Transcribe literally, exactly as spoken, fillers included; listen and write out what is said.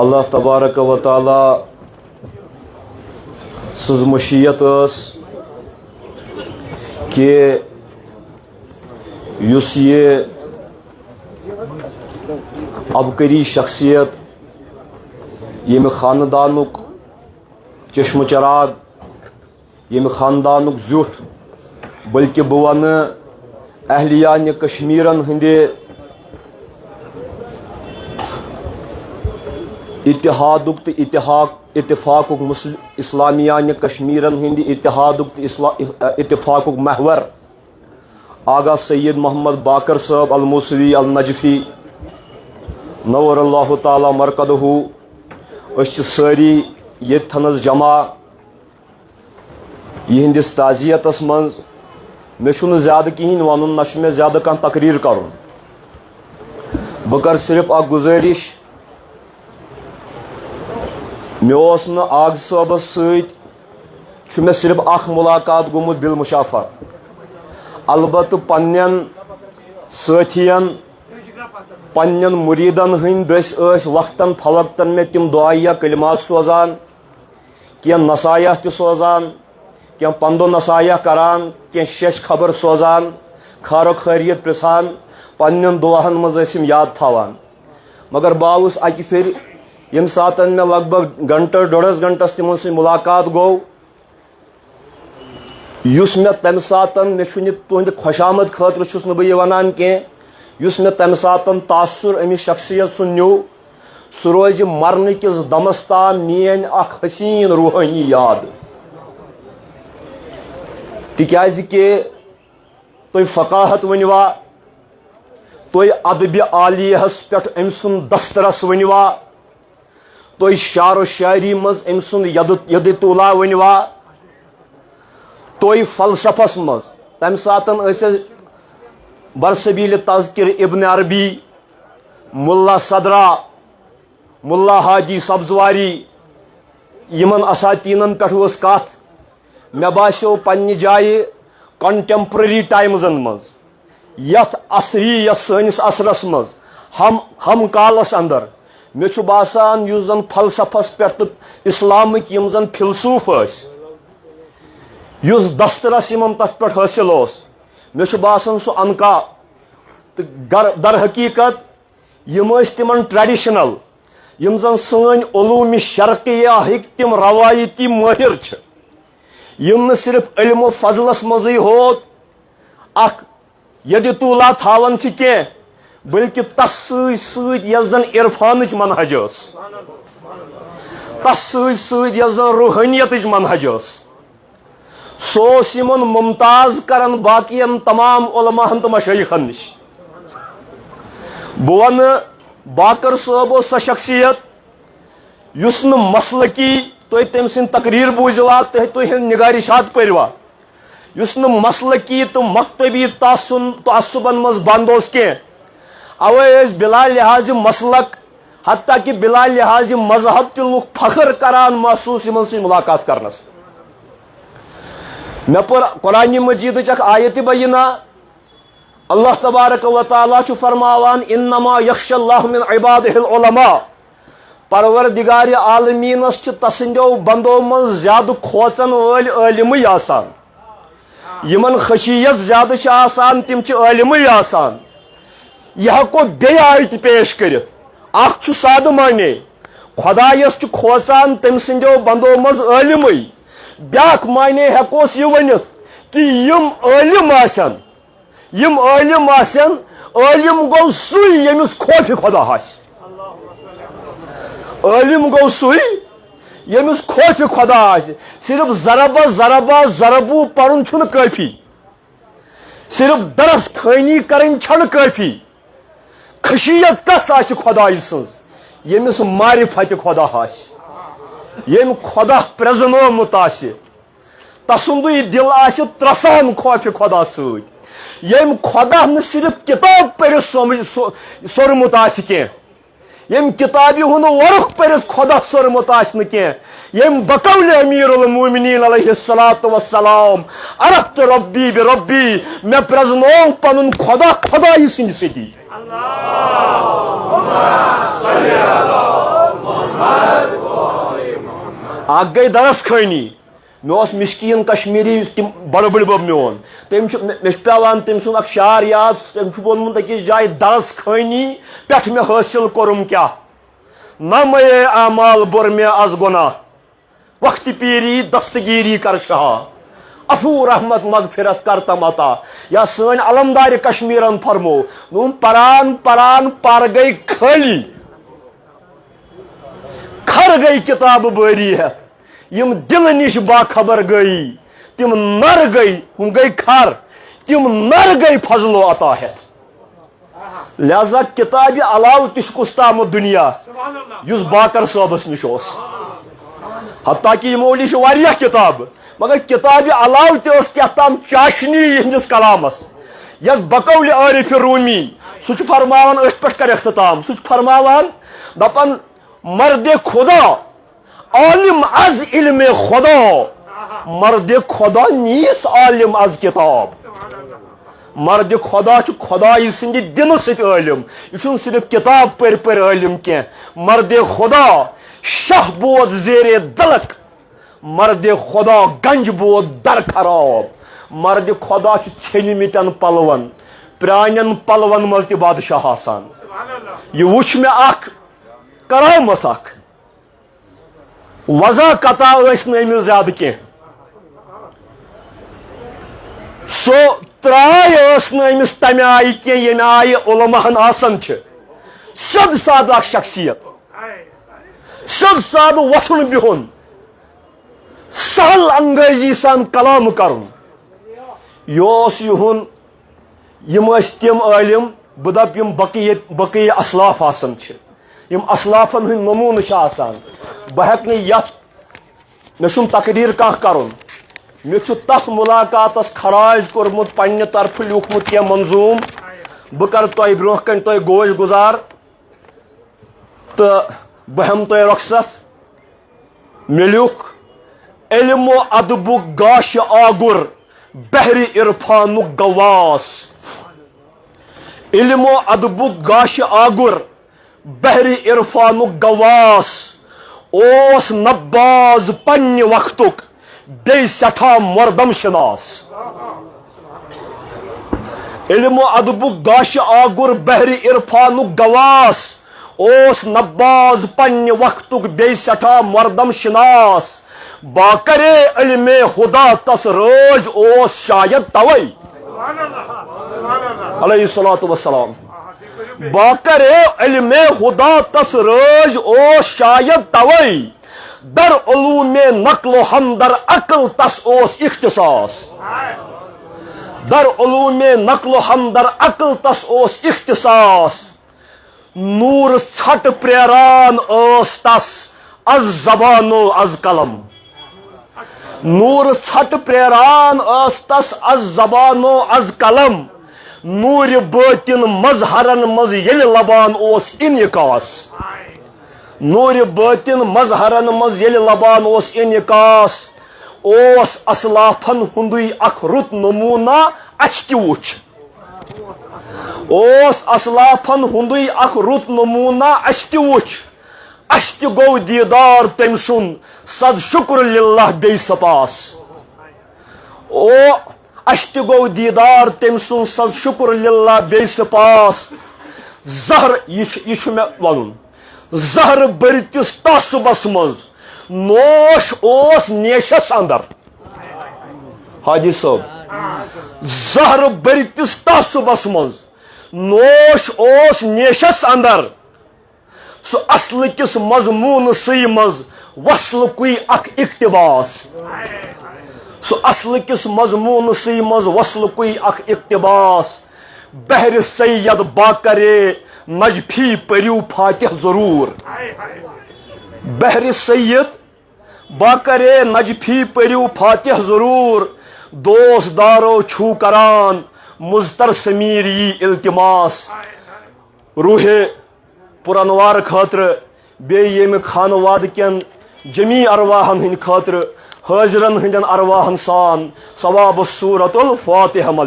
اللہ تبارک و تعالیٰ سٕنٛز مشیت ٲس کہ یُس یہِ عبقری شخصیت، ییٚمہِ خاندانُک چشم چراغ، ییٚمہِ خاندانُک زیُٹھ، بلکہ بہٕ وَنہٕ اہلیانِ کشمیرن ہٕنٛدِ اتحادُک تہٕ اتحاق، اتفاقُک مسل-، اسلامیانِ کشمیرن ہٕنٛدِ اتحادُک تہٕ اسلا-، اتفاقُک محور آغا سید محمد باقر صٲب الموسوی النجفی نور اللہ تعالیٰ مرقدہ۔ أسۍ چھِ سٲری ییٚتہِ تھنس جمع یِہنٛدِس تعزیتس منٛز۔ مےٚ چھُنہٕ زیادٕ کِہیٖنۍ وَنُن، نہ چھُ مےٚ زیادٕ کانٛہہ تقریر کرُن۔ بہٕ کرٕ صرف اکھ گُزٲرِش۔ مےٚ اوس نہٕ آغا صٲبس سۭتۍ، چھُ مےٚ صرف اکھ ملاقات گوٚمُت بالمشافہ، البتہٕ پننٮ۪ن سٲتھین، پننٮ۪ن مریدن ہٕنٛدۍ دٔسۍ ٲسۍ وقتن فوقتن مےٚ تِم دعایہ کلمات سوزان، کینٛہہ نصایح تہِ سوزان، کینٛہہ پندو نصایح کران، کینٛہہ شیٚچھ خبر سوزان، خارو خیریت پرژھان، پننٮ۪ن دعاہن منٛز ٲسۍ یِم یاد تھاوان۔ مگر بہٕ آوُس اکہِ پھِرِ، ییٚمہِ ساتن مےٚ لگ بگ گھنٹہٕ ڈۄڈس گھنٹس تِمن سۭتۍ ملاقات گوٚو، یُس مےٚ تمہِ ساتن، مےٚ چھُنہٕ تُہنٛدِ خۄشامد خٲطرٕ چھُس نہٕ بہٕ یہِ ونان کینٛہہ، یُس مےٚ تمہِ ساتن تاثر أمِس شخصیت سُنٛد نیوٗ، سُہ روزِ مرنہٕ کِس دمس تام میٲنۍ اکھ حسین روحٲنی یاد۔ تِکیازِ کہِ تُہۍ فقاہت ؤنِوا، تُہۍ ادبِ عالیہس پٮ۪ٹھ أمۍ سُنٛد دسترس ؤنِوا، تُہۍ شعر و شاعری منٛز أمۍ سُنٛد ید، یدِ طولا ؤنِوا، تُہۍ فلسفس منٛز، تمہِ ساتن ٲسۍ أسۍ برسبیل تذکر ابن عربی، ملا صدرا، ملا حاجی سبزواری، یِمن اساتیٖنن پٮ۪ٹھ ٲس کتھ۔ مےٚ باسیو پننہِ جایہِ contemporary ٹایمزن منٛز، یتھ عصری، یتھ سٲنِس عصرس منٛز، ہم، ہم کالس اندر، مےٚ چھُ باسان یُس زن فلسفس پٮ۪ٹھ تہٕ اسلامٕکۍ یِم زن فیلسوف ٲسۍ، یُس دسترس یِمن تتھ پٮ۪ٹھ حٲصِل اوس، مےٚ چھُ باسان سُہ عنقا تہٕ گر-، در حقیقت یِم ٲسۍ تِمن traditional، یِم زن سٲنۍ علوم شرقیہ ہٕکۍ تِم روایتی مٲہِر چھِ، یِم نہٕ صرف علم و فضلس منٛزٕے ہوت اکھ یدِ طولا تھاوان چھِ کینٛہہ، بلکہِ تس سۭتۍ سۭتۍ یۄس زن عرفانٕچ منہج ٲس، تس سۭتۍ سۭتۍ یۄس زن روحٲنیتٕچ منہج ٲس، سُہ اوس یِمن ممتاز کران باقین تمام علماہن تہٕ مشایخن نِش۔ بہٕ ونہٕ، باقر صٲب اوس سۄ شخصیت یُس نہٕ مسلکی، تُہۍ تٔمۍ سٕنٛدۍ تقریر بوٗزِوا، تُہۍ، تُہۍ ہٕنٛدۍ نگارِشات پٔرۍوا، یُس نہٕ مسلکی تہٕ مکتبی تعصُن-، تعصُبن منٛز بنٛد اوس کینٛہہ۔ اوے ٲسۍ بلا لحاظ مسلک، حتیٰ کہ بلا لحاظ مذہب تہِ لُکھ فخر کران محسوس یِمن سۭتۍ ملاقات کرنس۔ مےٚ پٔر قرآنِ مجیدٕچ اکھ آیتِ بینہ، اللہ تبارک و تعالیٰ چھُ فرماوان، "انما یخشی اللہ من عبادہ العلماء"۔ پروردگار عالمینس چھِ تسٕنٛدیو بندو منٛز زیادٕ کھوژن وٲلۍ عٲلمٕے آسان۔ یِمن خشیت زیادٕ چھِ آسان، تِم چھِ عٲلمٕے آسان۔ یہِ ہٮ۪کو بیٚیہِ آیتہِ پیش کٔرِتھ۔ اکھ چھُ سادٕ معنی، خۄدایس چھُ کھوژان تٔمۍ سٕنٛدیو بندو منٛز عٲلمٕے۔ بیٛاکھ معنی ہٮ۪کوس یہِ ؤنِتھ کہِ یِم عٲلم آسن، یِم عٲلم آسن، عٲلم گوٚو سُے ییٚمِس خوفِ خۄدا آسہِ۔ عٲلم گوٚو سُے ییٚمِس خوفِ خۄدا آسہِ۔ صرف ضربہ ضربہ ضربو پرُن چھُنہٕ کٲفی۔ صرف درس خٲنی کرٕنۍ چھنہٕ کٲفی۔ خشیت کس آسہِ خۄدایہِ سٕنٛز؟ ییٚمِس معرفت خۄدا آسہِ، ییٚمۍ خۄدا پرزنومُت آسہِ، تسُنٛدُے دل آسہِ ترسان خوفِ خۄدا سۭتۍ۔ ییٚمۍ خۄدا نہٕ صرف کتاب پٔرِتھ سومج-، سو-، سوٚرمُت آسہِ کینٛہہ، ییٚمۍ کتابہِ ہُنٛد ورُق پٔرِتھ خۄدا سوٚرمُت آسہِ نہٕ کینٛہہ، ییٚمۍ بقول امیر المومنین علیہ الصلوۃ والسلام، "عرفت ربی بربی"، مےٚ پرزنوو پنُن خۄدا خۄدایہِ سٕنٛدِ سۭتی۔ اکھ گٔے درس خٲنی۔ مےٚ اوس مسکیٖن کشمیٖری، تِم بڑٕ بٔڈۍ بب میون۔ تٔمۍ چھُ، مےٚ، مےٚ چھُ پٮ۪وان تٔمۍ سُنٛد اکھ شعر یاد۔ تٔمۍ چھُ ووٚنمُت أکِس جایہِ، "درس خٲنی پٮ۪ٹھ مےٚ حٲصِل کوٚرُم کیٛاہ؟ نہ میے اعمال بوٚر مےٚ از گۄناہ۔ وقت پیری دستگیری کر شاہ، عفو رحمت مغفرت کر تم عطا۔" یا سٲنۍ علمدارِ کشمیٖرن فرمو، دوٚپُن، پران پران پر گٔے خٲلی، کھر گٔے کتاب بٲری ہٮ۪تھ۔ یِم دِلہٕ نِش باخبر گٔے، تِم نر گٔے، ہُم گٔے کھر، تِم نر گٔے فضل و عطا ہٮ۪تھ۔ لہذا کتابہِ علاوٕ تہِ چھُ کُس تامُت دُنیا، یُس باقر صٲبس نِش اوس۔ حتیٰ کہ یِمو نِش واریاہ کتابہٕ، مگر کتابہِ علاوٕ تہِ ٲس کیٛاہ تام چاشنی یِہنٛدِس کلامس، یتھ بقول عارف رومی، سُہ چھُ فرماوان، أتھۍ پٮ۪ٹھ کر اختتام، سُہ چھُ فرماوان، دپان، مرد خدا عالم از علم خدا، مرد خدا نیست عالم از کتاب۔ مرد خدا چھُ خدایہِ سٕنٛدِ دِنہٕ سۭتۍ عٲلِم۔ یہِ چھُنہٕ صرف کِتاب پٔرۍ پٔرۍ عٲلِم کینٛہہ۔ مرد خدا شاہ بود زیر دلک، مرد خدا گنج بود در خراب۔ مرد خدا چھُ ژھیٚنمٕتٮ۪ن پلون، پرٛانٮ۪ن پلون منٛز تہِ بادشاہ آسان۔ یہِ وُچھ مےٚ اکھ کرامت اکھ۔ وضع قطع ٲسۍ نہٕ أمِس زیادٕ کینٛہہ۔ سۄ تراے ٲس نہٕ أمِس تمہِ آیہِ کینٛہہ، ییٚمہِ آیہِ علماہن آسان چھِ۔ سیوٚد سادٕ اکھ شخصیت، سیوٚد سادٕ وۄتھُن بِہُن، سہل انگٲزی سان کلام کرُن۔ یہِ اوس یِہُنٛد۔ یِم ٲسۍ تِم عٲلِم، بہٕ دَپہٕ، یِم بقیہ، بقیہ اسلاف آسان چھِ، یِم اسلافن ہٕنٛدۍ نموٗنہٕ چھِ آسان۔ بہٕ ہٮ۪کہٕ نہٕ یَتھ، مےٚ چھُنہٕ تقریر کانٛہہ کرُن۔ مےٚ چھُ تَتھ مُلاقاتس خراج کوٚرمُت، پننہِ طرفہٕ لیوٗکھمُت کینٛہہ منظوٗم۔ بہٕ کرٕ تۄہہِ برونٛہہ کنہِ تۄہہِ گوش گُزار۔ تہٕ بہٕ ہٮ۪مہٕ تۄہہِ رۄخصت۔ مےٚ لیوٗکھ، علم و ادبُک گاشہِ آگُر، بحرِ عرفانُک گواس۔ علم و ادبُک گاشہِ آگُر، بحرِ عرفانُک گواس، اوس نباز پننہِ وقتُک بیٚیہِ سٮ۪ٹھاہ مردم شناس۔ علم و ادبُک گاشہِ آگُر، بحرِ عرفانُک گواس، اوس نباز پننہِ وقتُک بیٚیہِ سٮ۪ٹھاہ مردم شناس۔ باکرے علمِ ہدا تس رٲضۍ اوس شاید توے۔ علیہ الصلوۃ والسلام۔ باکرے علمِ ہدا تس رٲضۍ اوس شاید توے۔ در علومِ نقل و حمل در عقل تس اوس اختصاص۔ در علومِ نقل و حمل در عقل تس اوس اختصاص۔ نوٗر ژھٹہٕ پریران ٲس تس از زبان و از قلم۔ نوٗر ژھٹہٕ پریران ٲس تس از زبان و از قلم۔ نوٗرِ بٲطِن مظہرن منٛز ییٚلہِ لبان اوس انعکاس۔ نوٗرِ بٲطِن مظہرن منٛز ییٚلہِ لبان اوس انعکاس، اوس اسلافن ہُنٛدُے اکھ رُت نموٗنہ اَسہِ تہِ وُچھ۔ اوس اسلافن ہُنٛدُے اکھ رُت نموٗنہ اَسہِ تہِ وُچھ۔ اَسہِ تہِ گوٚو دیٖدار تٔمۍ سُنٛد، سد شُکر للہ بیٚیہِ سپاس۔ او، اَسہِ تہِ گوٚو دیٖدار تٔمۍ سُنٛد، سد شُکر للہ بیٚیہِ سپاس۔ زہر، یہِ چھُ، یہِ چھُ مےٚ وَنُن۔ زہر بٔرتِس تعصُبس منٛز نوش اوس نیشس اندر۔ حاجی صٲب، زہر بٔرتِس تعصُبس منٛز نوش اوس نیشس اندر۔ سُہ اصلہٕ کِس مضموٗنسٕے منٛز وصلہٕ کُے اکھ اقتباس۔ سُہ اصلہٕ کِس مضموٗنسٕے منٛز وصلہٕ کُے اکھ اقتباس۔ بحرِ سید باکرے نجفی پٔرِو فاتح ضروٗر۔ بحرِ سید باکرے نجفی پٔرِو فاتح ضروٗر۔ دوست دارو چھُو کران مضطر سمیر یی التماس۔ روحِ پُرانوار خٲطرٕ، بیٚیہِ ییٚمہِ خانوادٕ کٮ۪ن جمی ارواحن ہٕنٛدِ خٲطرٕ، حٲضرن ہٕنٛدٮ۪ن ارواحن سان ثواب سورت الفاتحہ مل۔